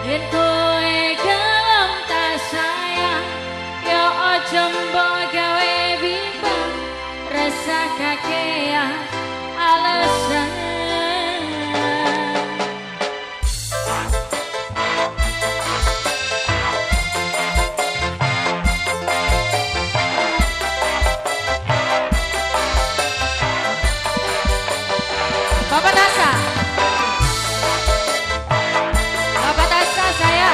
Yen kowe gelem tak sayang, ya aja mbok gawe bimbang, resah kakean alasan. Bapak Tasa, Bapak Tasa saya.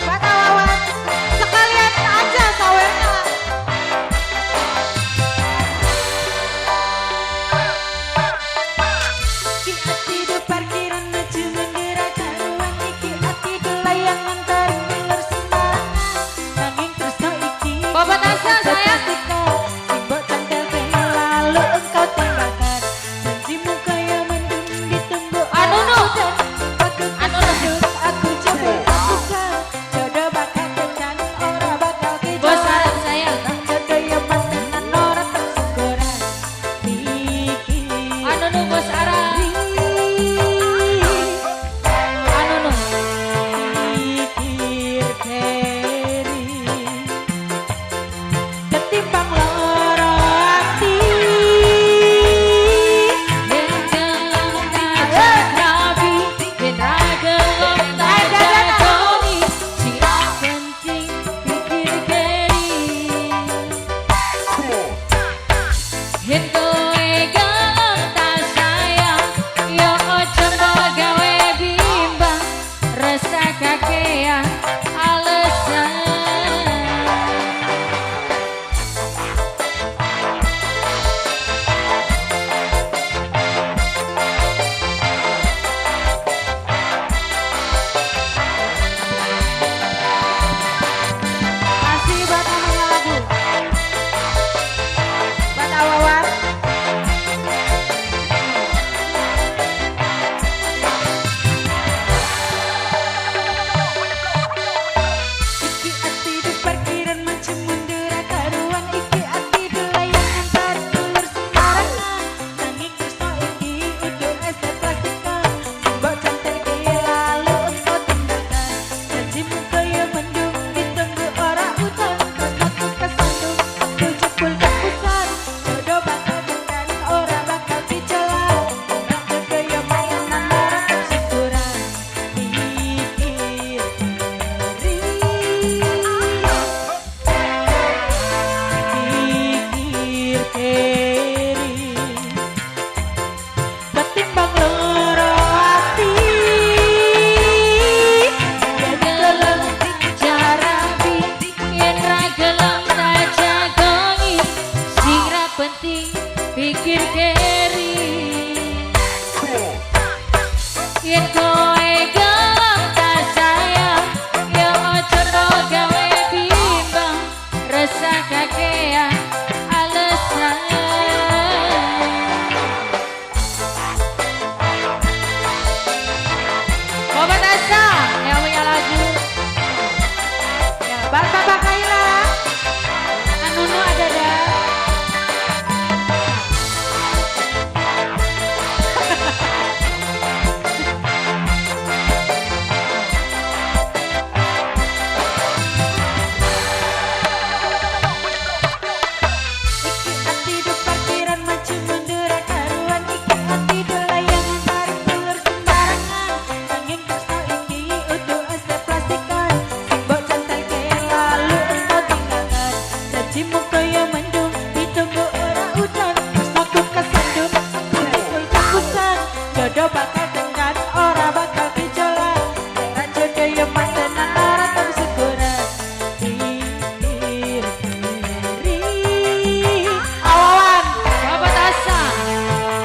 Pak Wawan, sekalian aja sawernya. Iki ati di parkiran maju mundur karuan, iki ati di layangan tarik ulur sembarangan, nanging tresno iki Bapak Tasa saya. Sing mbok cantelke lalu engkau tinggalkan, janjimu kaya mendung ditunggu Anu, ora nu. udan. Aku Anu, nu. kesandung, aku jebul kapusan, jodoh bakal kencan ora bakal Bos kejalan. Arab saya. Jodoh yang tenan ora tak syukuran pikir. Anu nu bos Arab. Anu nu. Pikir keri ketimbang loro ati. Yen gelem tak rabi, yen ra gelem tak jagoni, sing ra penting pikir keri. Yen kowe gelem tak sayang, ya aja mbok gawe bimbang, resah kakean alasan. Kasih buat namanya lagu buat Awawan. Iki ati di parkiran maju mundur karuan, iki ati di layangan tarik ulur sembarangan, nanging tresno iki udu es plastikan, sing mbok cantelke lalu engkau tinggalkan, janjimu kaya mendung ditunggu ora udan, tresnoku kesandung, aku jebul kapusan, jodoh bakal kencan ora bakal dicolan, jodoh yang tenan ora tak syukuran pikir keri, pikir keri ketimbang loro ati. Yen gelem jarabi, yen ra gelem tak jagongi, sing ra penting pikir keri. Yen kowe gelem tak sayang, ya aja mbok gawe bimbang, resah kakean alasan. Bapak Tasa yang punya lagu. Ya, Bapak Kaila Anunu ada dah. Iki ati di parkiran maju mundur karuan, iki ati di layangan tarik ulur sembarangan, nanging tresno iki udu es plastikan, sing mbok cantelke lalu engkau tinggalkan, janjimu kaya mendung ditunggu ora udan, tresnoku kesandung, aku jebul kapusan, jodoh bakal kencan ora bakal dicolan, nek jodoh yo tenan ora tak syukuran pikir keri. Awawan. Bapak Tasa.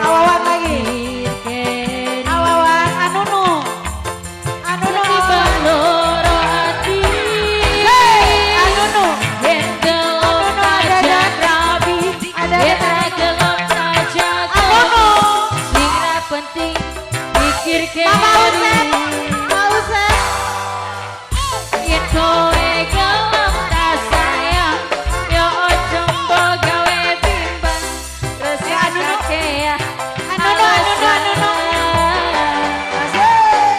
Awawan lagi. Pikir keri. Awawan Anunu Anunu. Ketimbang loro ati. Hey, Anunu. Yen gelem Anunu tak ada dah. rabi, Ada yen dah. ra gelem tak Anunu. jagoni, sing ra penting pikir Mama keri. Usep, Pak Usep. Yen kowe gelem tak sayang, ya aja mbok gawe bimbang, resah Anunu. kakean Anunu, Anunu, Anunu. alasan. Asik.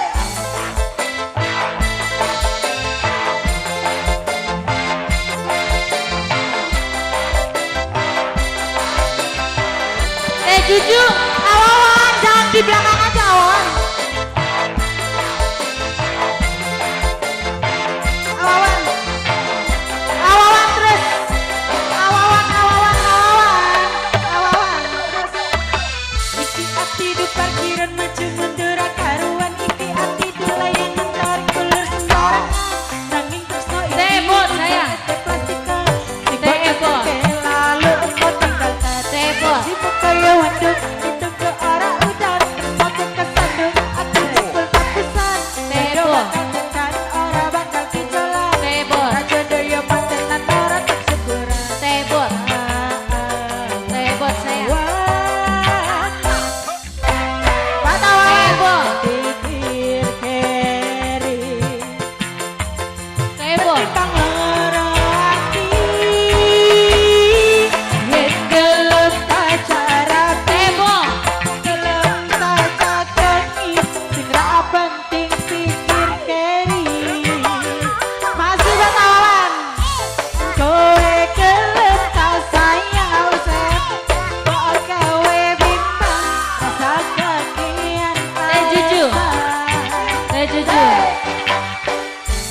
Teh Juju.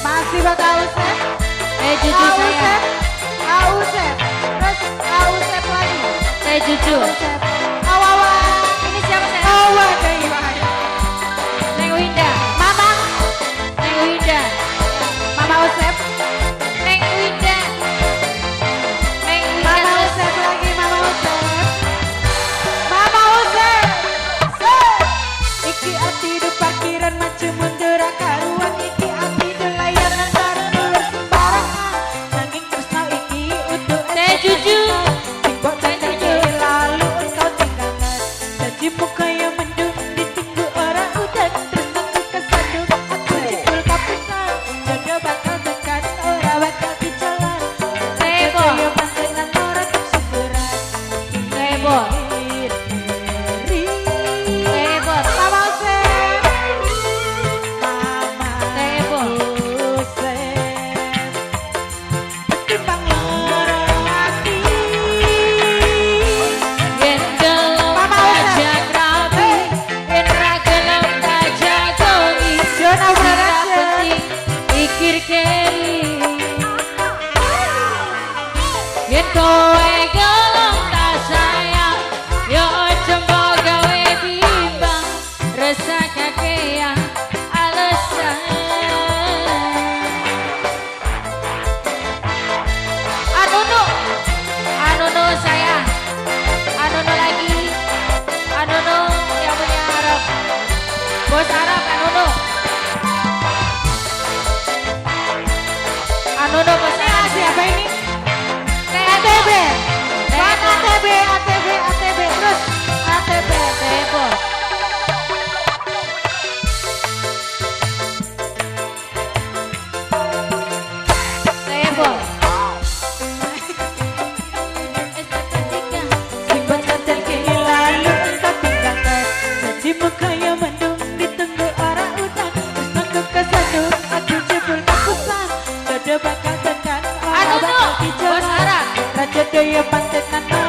Masih buat Ausep. Teh Juju saya. Ausep. Ausep. Terus Ausep lagi. Teh Juju. Ausep. Awawa. Ini siapa saya? Awa dewa. Neng Winda. Mama. Neng Winda. Mama Usep. Neng Winda. Neng Winda. Mama Usep lagi, Mama Usep. Mama Usep. Se. Iki ati di parkiran maju mundur karuan, iki ati di layangan tarik ulur sembarangan. Nanging tresno iki utuh. Teh Juju. Sing mbok Teh tinggalke Juju. lalu engkau tinggalkan. Janjimu kaya mendung ditunggu ora udan, tresnoku kesandung aku jebul kapusan. Jodoh bakal tekan ora bakal dijalan. Tebo. Kaya mantenan ora syukuran. Tebo. Tebo. Mama Usep. Mama Tebo. Usep. Ketimbang lara ati. Yen gelem Mama Usep. ajak rabi, yen ra gelem tak jagoni. Jona Ora Production. penting pikir keri. Yen kowe gelem tak sayang, yo aja mbok gawe bimbang, resah kakean alasan. Anunu, Anunu saya, Anunu lagi, Anunu yang punya Arab, bos Arab Anunu, Anunu bos Ini Arab. siapa ini? Tebo. ATB. Buat ATB, ATB, ATB terus ATB. Tebo. Tebo. Sing mbok cantelke lalu engkau tinggalkan. Janjimu kaya mendung ditunggu ora udan. Tresnoku kesandung aku jebul kapusan. Jodoh bakal tekan ora Anunu, bakal bos dijalan. Arab. Raja daya pantenan.